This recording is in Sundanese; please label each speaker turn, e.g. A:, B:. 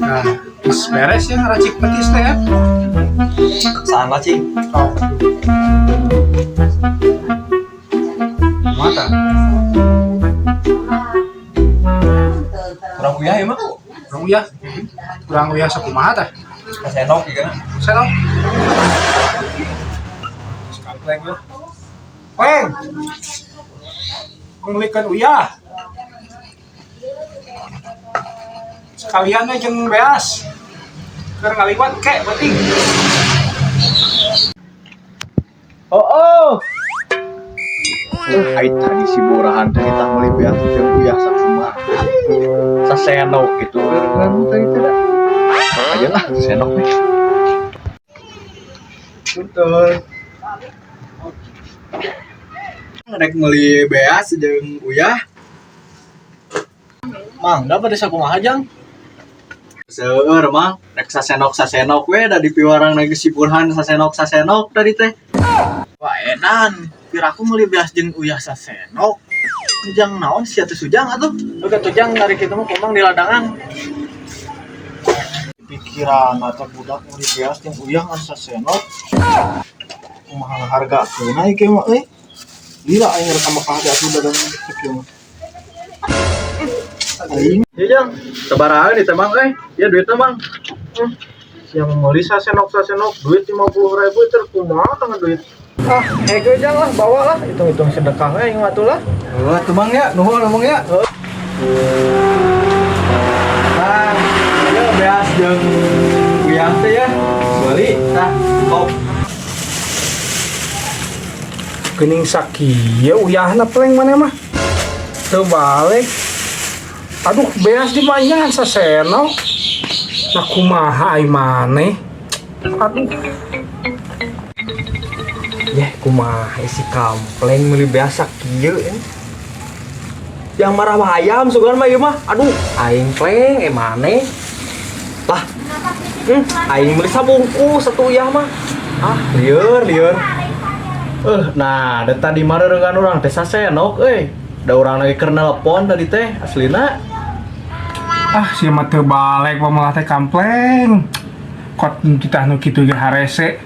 A: Nah, geus beres ya ngeracik petis teh ya.
B: Sama cing.
A: Oh. Mata,
B: Kurang uyah ya mah.
A: kurang uyah. Kurang uyah sakumaha tah?
B: Senok gitu kan.
A: Senok. Sekampleng lah. Pleng. Ngelikeun uyah. Sekalian we jeung beas. Keur ngaliwat kek penting.
B: Oh oh. Ai tadi si Borahan teh kita meuli beas jeung uyah sakumaha. Sasenok gitu kan tadi teh. Aja lah senok nih. Betul. Rek meuli beas jeung uyah. Mang, da pada sakumaha jang? Seueur mang, rek sasenok-sasenok we da di piwarang lagi si Burhan sasenok-sasenok tadi teh.
C: Wah edan, piraku meuli beas jeung uyah sasenok. Ujang naon sia teh sujang atuh? Oke tuh jang narik itu mah komang di ladangan. Pikiran atau budak meuli beas jeung uyah ngan sasenok. Kumaha harga keuna ieu mah euy. Gila aing rek ka hati atuh dagang sakieu mah. Aing
B: Ya jang, sabaraha nih teh mang euy? Ya duitna mang.
C: yang meuli sasenok-sasenok duit 50.000 teh kumaha tangga duit. Ah, hege jang lah bawa lah hitung-hitung sedekah we aing mah atuh lah.
B: Oh, tuh mang ya, nuhun ngomong ya. Nah, ya beas jeung uyah teh ya. Bali, tah, kop.
A: Geuning sakieu uyahna pleng maneh mah. Teu balik. Aduh, beas di manjangan sasenok. Nah kumaha ai maneh? Aduh.
D: Yeh, kumaha si kampleng meuli beas sakieu eh. Yang marah mah ayam sugan mah ieu mah. Aduh, aing pleng eh maneh. Lah. Aing meuli sabungkus satu uyah mah. Ah, lieur lieur.
B: Nah, da tadi mah rerengan urang teh sasenok euy. Da urang lagi keur nelpon tadi teh aslina.
A: Ah, sia mah teu balik pamalah teh kampleng. Kot kita nu kitu ge harese.